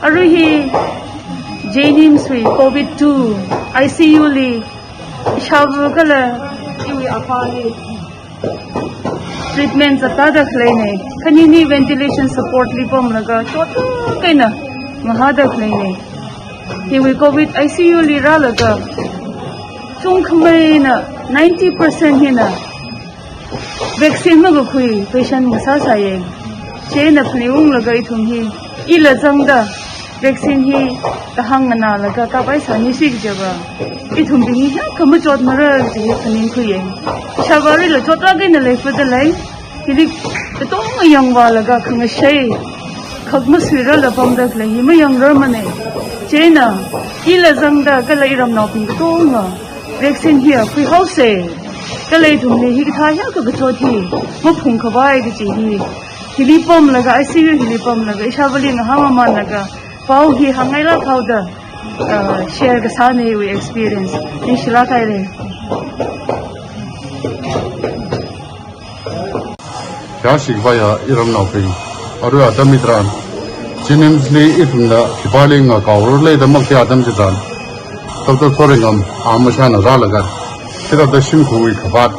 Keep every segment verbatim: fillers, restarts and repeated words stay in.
Arui hi JNIMS wui COVID two ICU li ishāvā kala iwui apāli treatment zatda khaleina. Khanini ventilation support li pamlaga chotda kaina ngahāda khaleina. Hiwui COVID ICU li rālaga chungkhameina ninety percent hina vaccine makakhui patient ngasāsāya. Chieina phaningunglaga ithum hi ila zangda vaccine hi kahāng nganālaga kapai sānisi kajiva ithumbing hi hiyākha machotmara kaji hi phaningkhuiya. Ishāvārila chotda kaina leifada lei. Hili katonga yangvālaga khangashei khak masuirala pamda khalei hi mayangrarmana. Chieina ila zangda kala iramnaobing katonga vaccine hiya khuihaosa. Kala ithumli hikathā hiyākha kachot hi maphungkhavai kaji hi hili pamlaga, ICU hili pamlaga ishāvāli ngahānmamānlaga pao hi hāngngailāk haoda, uh, share kasāna iwui experience. Ningshilāk haira. Yāshikhavaiya iramnaobing, arui atam hitharan JNIMS li ithumna khipāli ngakaorarlei da makatei atam chitharan, Doctor Soringam amashana rālaga, hithāda shimkhurwui khavāt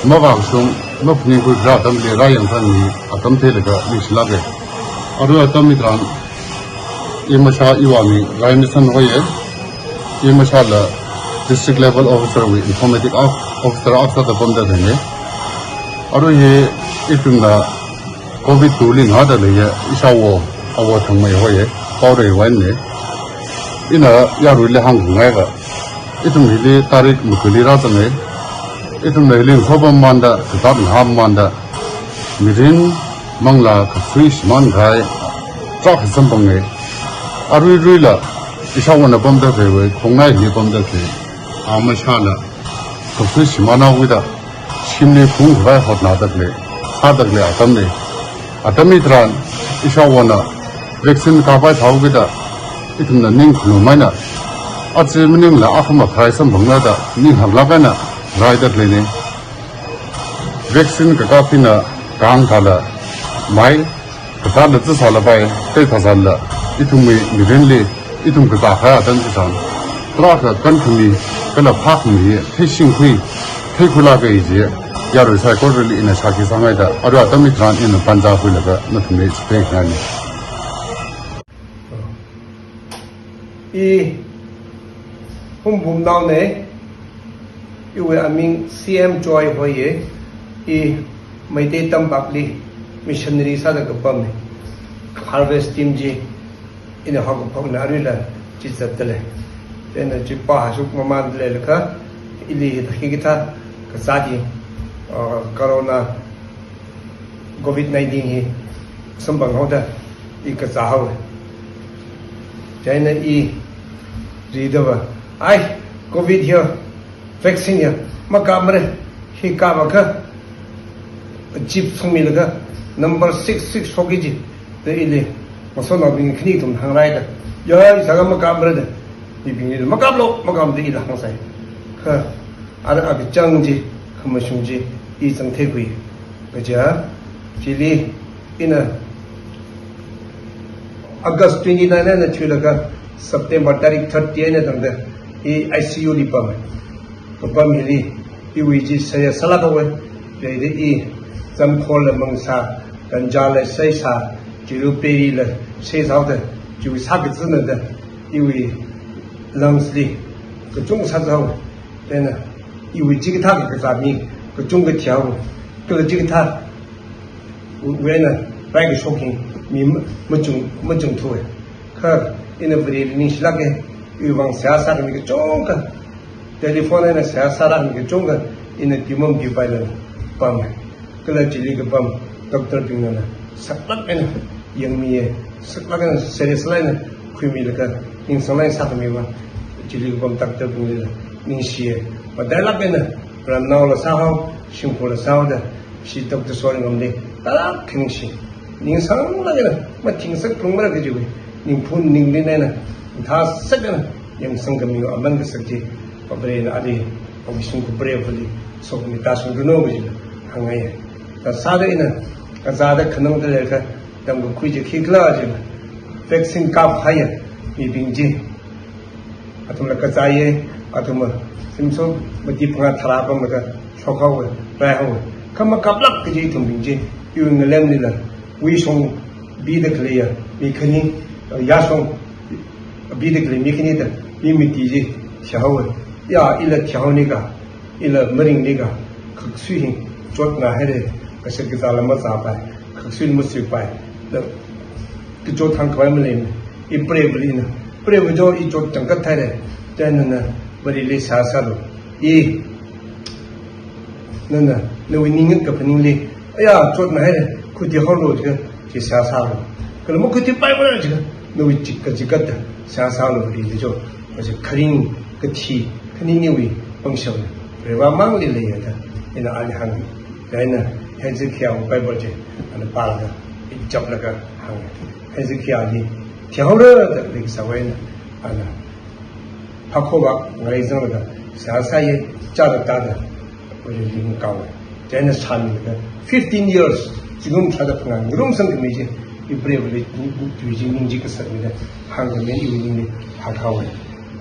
mavākashung maphaningkhui kharā atamli rāyangsangmi atam theilaga ningshilāka. Arui atam hitharan imashā iwui ming Raimison hoiya. Imashāla district level officer wui informatic of-, officer akha sāda pamda leina. Arui hi ithumna COVID two li ngahāda leiya ishāwo, awo Thangmei hoiya, Paorei wui eina. Ina yaruili hāngngaiva, ithum hili tarik makuili rāzanga. Ithumna hili ngasopammamānda, kazāt ngahāmmamānda, mirin manglā kakhui shimānkahai tarākha samphanga. Aruiruila ishāwona pamda khaleiwui khongnai hili pamda khalei amashāla kakhui shimānhaokida shimli phungkhavai hotnada khalei, sāda khalei atamna. Atam hitharan ishāwona vaccine kapai thāhaokida ithumna ning khanumeina, aja maningla akhama kharai samphangna da ning haklāk eina raida khaleina. Vaccine kakap hina kang thāla mai, kazātla zisālapai, teitha sālala ithumwui mirinli ithum kazākahai atam chitharan tarākha kankhami kala phākhami hi theishingkhui, theikhuilāka kaji yarui saikorali ina shākhi sāngaida, arui atam hitharan ina pānzākhuilaga nathumli chitheingaina. I Humbumnaona, iwui aming C M Joy hoiya, i Meitei Tampakli missionary sāda kapamna. Harvest team chi ina haokaphokna, aruila chi zatda lei. Chieina chi pāshokmamānda leilakha, ili hi hikathā kazāt hi, uh, corona COVID nineteen hi samphanghaoda i kazāhaowa. Chieina i ridava, ai, COVID hiya, vaccine hiya makapmara, hi kapakha chip sangmilaga number six six shokki kaji da ili ngasotnaobing khani kathum hāngraida. Ya, ishākha makapmara da. Mibingli makaplu, makaplu da ila hāngsai. Kha ara akachang chi, khamashung chi i zangtheikhui. Kaja, chili ina August twenty-nine eina thuilaga September tarik thirty eina tangda i ICU li pama. Kapam hili iwui chi sāya sālākhaowa. Leida i zamkhola mangsā, ganjala seisā, chilu birila seisāhaoda, chiwui sākazāna da iwui lungs li kachungkha sāzāhaowa. Chieina iwui chikathā kakazā mi kachungkha thihaowa. Kala chikathā wui eina raikashok hi mi ma-, machung, machungthuwa. Kha ina Vareli ningshilāka, iwui vang seihā sākhami kachungkha, telephone eina seihā sārākhami kachungkha ina pimampailaga pama. Kala chili kapam doctor bingna saklāk eina yangmiya, saklāk eina serious lāk eina khuimilaga ningsanglāk eina sākhamiva chili kapam doctor binglila ningshiya. Matailāk eina ramnaola sāhao, shimkhurla sāhaoda, chi Doctor Soringamli tarākha ningshi. Ningsanglāk eina mathingsak phalungmara kajiwui ningphun ningrin eina mathāsak eina yangsangkhamiwui aman kasak chi, Varena ali awui shimkhur Vareli sokhami tāshungranu kajila hāngngaiya. Kha sāda ina kazāda khanangda leilakha tamkakhui chi khikhala jila, Vaccine kapkahaiya mibing chi athumla kazāya, athumla simso mati phangā tharā pamlaga shokhaowa, raihaowa. Kha makaplāk kaji ithumbing chi, iwui ngalemlila, wuishong bida khaleiya mi khani, yāshong bida khalei mi khani da, mi mati chi thihaowa. Ya, ila thihaonika, ila maringnika, khaksui hi chotngahaira, kashak kazāla mazāpai, khaksui masuipai, da kachot thangkhavai maleimana. I preivalina, preiva jo i chot changkhat thaira, chieina nana Vareli seihā sālu. I, nana, nawui ning kaphaningli, aya, chotngahaira, khuithuihaolu jiakha, chi seihā sālu. Kala makhuithuipaimara jiakha, nawui chik kachigatda seihā sālu Vareli jo. Kaja kharing kathi, khaniniwui pangshapna Varivāmangli leiya da ina ali hānga. Chieina Hezekiahwui Bible chi ana pālaga, i chaplaga hānga. Hezekiahli thihaora da leikasāwui eina, ana phākhovā ngalei zanglaga seihā sāya, chāda tāda Vareli ngakaowa. Chieina shāmilaga fifteen years, zingkum tharāda phangā ngarumsangkhami chi, i preivali tui chi ning chi kasakmida hāngkhami iwui ningli phākhaowa.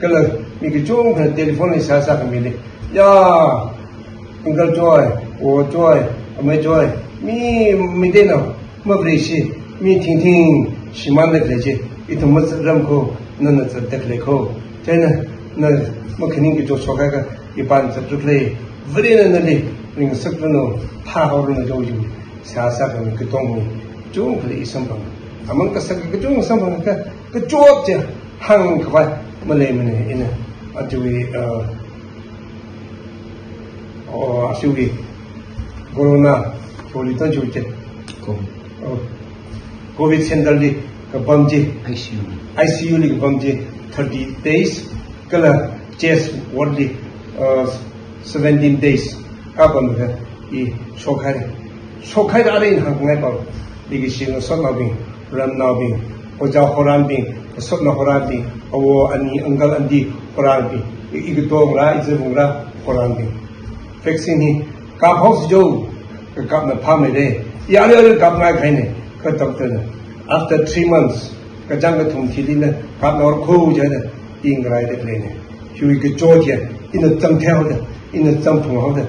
Kala mi kachungkha telephone li seihā sākhamili, ya, uncle choi, o choi, amei choi, mi, mi dena, mavareshi, mi thingthing shimānda khalei chi, ithum mazatram kho, nana zatda khalei kho. Chieina na makhaning kachot shokhaiakha, ipāna zatda khalei, Varena nali ringngasakra no, phāhaora no jo jiwui seihā sākhami katongmi kachungkha lei i samphanga. Aman kasaka kachungkha samphanga, kha kachot chi hāngkhavai maleimana. Ina aja, uh, oh, ashiwui corona, corona to jo chi. Covid. Oh, Covid center li kapam chi, I C U. I C U li kapam chi thirty days, kala chest ward li, uh, seventeen days kapamda i shokhaira. Shokhaira, arui ina hāngkhangai pao, leikashi ngasotnaobing, ramnaobing, ojā horānbing, ngasotnao horānbing, awo ani, uncle aunty horānbing, i, i katongra, i zibungra horānbing, vaccine hi kaphaosi jo, kakapna phāmeira. I arui arui kapngai kahaina, kha doctor na, after three months, kachāng kathum thili na kapna or kho jihaida, i ngaraida khaleina. Hiwui kachot chi ina chāmtheihaoda, ina chāmphunghaoda,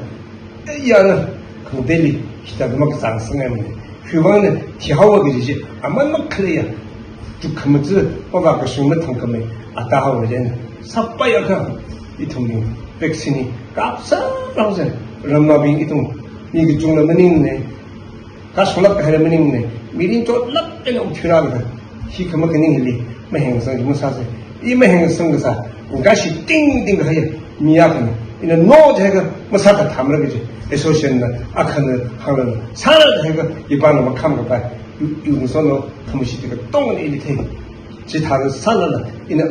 ya, na khangateili hithāda makazāngasangngaimana. Hiwuivangna thihaowa kaji chi aman makhaleiya, chuk khamaja, pava kashung mathangkhamei atāhaowa. Chieina sāpaiakha, ithumli vaccine hi kapsāhaosa. Ramnaobing ithum mi kachungla maningmana, kashunglāk kahaila maningmana, mirin chotlāk eina okthuirālaga, hi khamakhaning hili mahengasang chi masāsa. I mahengasang kasā, ngakashi tingting kahaiya mi akhana, ina no jihaiakha masākathamara kaji, association na akhana hānglala, sāra jihaiakha ipāna makhamkapai, i, i ngasotnao khamashit katongana ili thei. Chithāda sālala, ina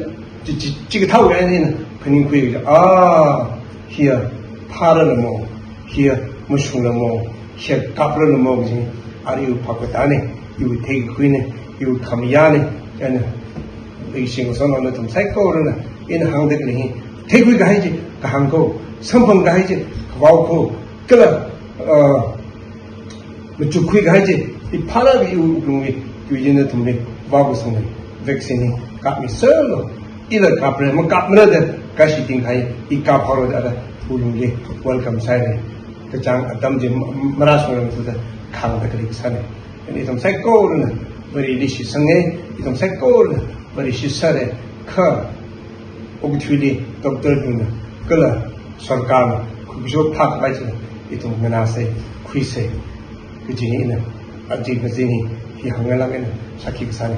chi, chi, chikathāwui eina ina phaningkhui kaja, ah, hiya phārala mo, hiya mashungrala mo, hiya kaprala mo kaji, arui iwui phap katāna, iwui theikakhuina, iwui khamayāna. Chieina leikashi ngasotnao nathum saikorana ina hāngda khalei hi theikhui kahai chi kahāng kho, samphang kahai chi kavao kho, kala, uh, machukkhui kahai chi i phālaga iwui wuklungli tui chi nathumli vaokasangna. Vaccine hi kapmiserlu. Ila kapra, makapmara da kashi tingkahai, i kaphaora da ara wuklungli welcome sāhaira. Kachāng atam chi ma-, marāshungrangthu da khāngda khalei kasāna. Chieina ithum saikorana Vareli shitsanga, ithum saikorana Vare shitsāra, kha okathuili doctor bingna kala sarkarna khuikasho phākhavai chila ithum nganāsa, khuisa kaji hi ina aja kazing hi, hi hāngngailāk eina sāki kasāna.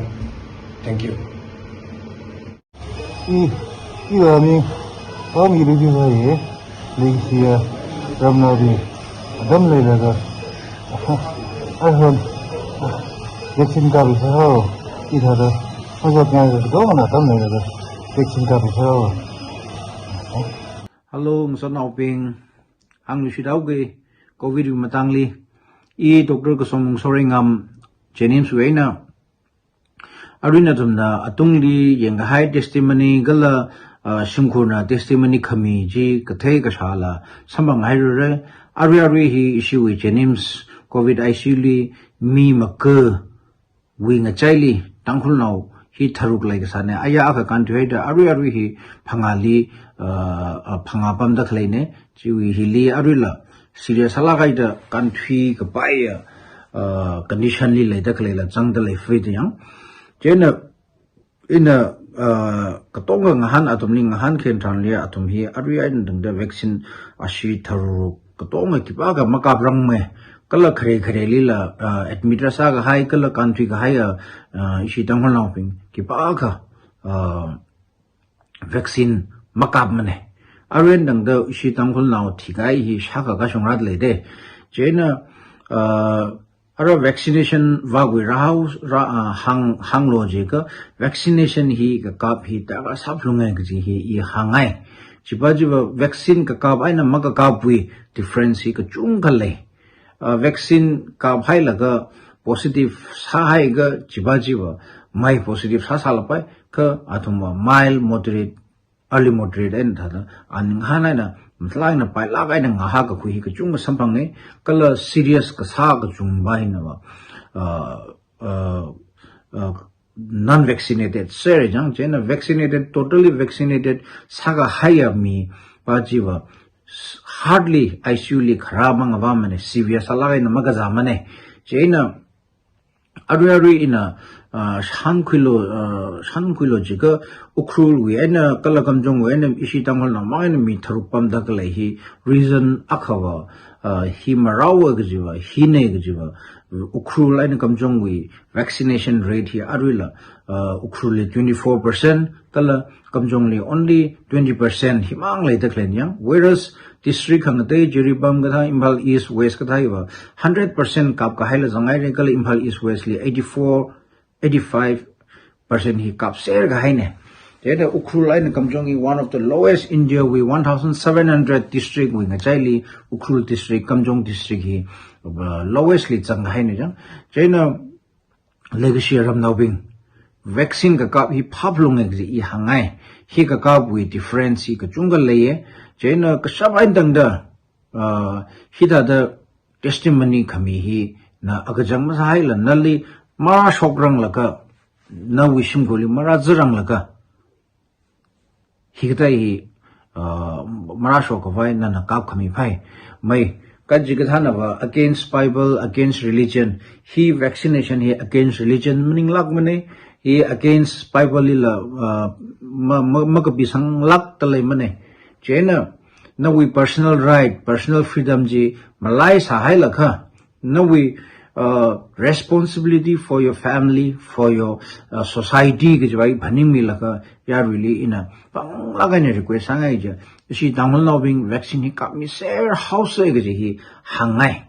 Thank you. I, iwui aming, Pamgiri Rivaye, leikashiya ramnaobing, atam leilaga, aihon, vaccine kapi sāhao, hithāda, mazatngai katongana atam leilaga, vaccine kapi sāhao. Hello, ngasotnaobing, hāngluishit haoga, Covid wui matangli, i Doctor Kasomung Soreingam, JNIMS wui eina, arui nathumna atungli yangkahai testimony kala, ah, shimkhurna testimony khami chi kathei kashāla samphanghairara. Arui arui hi ishiwui JNIMS Covid I C U li mi makawui ngachaili Tangkhulnao hi tharuk leikasāna. Aya akha kānthuihaida arui arui hi phangāli, uh, uh, phangā pamda khaleina. Chiwui hili aruila serious sālāk haida kānthui kapaiya, uh, condition li leida khaleila zangda lei fui da yang. Chieina ina, uh, katonga ngahān athumli ngahān khen tharanli athum hi arui eina tangda vaccine ashi tharuk katonga khipākha makāprangmei. Kala khare kharelila, uh, admit rāsākahai, kala kānthuikahai, uh, uh, ishi Tangkhulnaobing khipākha, uh, vaccine makāpmana. Arui eina tangda ishi Tangkhulnao thikahai hi shākha kashung rāda leida. Chieina, uh, ara vaccination vākhui rāhao, rā, uh, hāng, hānglo jiakha vaccination hi kakāp hi tarākha sāphalunga kaji hi i hāngngai. Chiva chiva vaccine kakāp eina makakāpwui difference hi kachungkha lei. Uh, vaccine kāphailaga positive sāhaiakha chiva chiva mei positive sāsālapai, kha athumva mild, moderate, early moderate eina thāda, aninghan eina, matlāk eina pailāk eina ngahā kakhui hi kachungkha samphangngai, kala serious kasā kachungva hinava, uh, uh, uh, non-vaccinated sāra jang, chieina vaccinated, totally vaccinated sākahaiya mipā chiva, hardly I C U li kharā mangavāmana, severe sālāk eina makazāmana. Chieina arui arui ina, uh, shānkhuilo, uh, shānkhuilo jiakha Ukhrulwui eina kala Kamjongwui eina ishi Tangkhulnao mang eina mi tharuk pamda khalei hi reason akhava, uh, hi marao kajiva, hina kajiva, Ukhrul eina Kamjongwui vaccination rate hi aruila, uh, Ukhrulli twenty-four percent, kala Kamjongli only twenty percent himang leida khaleina yang. Whereas district khangatei Jiribam kathā, Imphal East, West kathā hiva hundred percent kāpkahaila zanghaira, kala Imphal East, West li eighty-four, eighty-five percent hi kāpserkahaina. Chieina Ukhrul eina Kamjong hi one of the lowest India wui one thousand seven hundred district wui ngachaili Ukhrul district, Kamjong district hi, uh, lowest li zangkahaina jang. Chieina leikashi ramnaobing, vaccine kakāp hi phāphalunga kaji i hāngngai. Hi kakāpwui difference hi kachungkha leiya. Chieina kashap eina tangda, uh, hithāda testimony khami hi na akachang masāhaila nali marāshokranglakha, nawui shimkhurli marāzatranglakha, hikathā hi, uh, marāshokkhavai nana kāpkhami phāmei. Kaji kathānava against Bible, against religion. Hi vaccination hi against religion maninglākmana. Hi against Bible lila, uh, ma, ma, makapisanglākda leimana. Chieina nawui personal right, personal freedom chi malai sāhailakha, nawui, uh, responsibility for your family, for your, uh, society kajiva i phaningmilakha, yaruili ina panglāk eina request sāngai chi, ishi Tangkhulnaobing vaccine hi kāpmiserhaosa kaji hi hāngngai.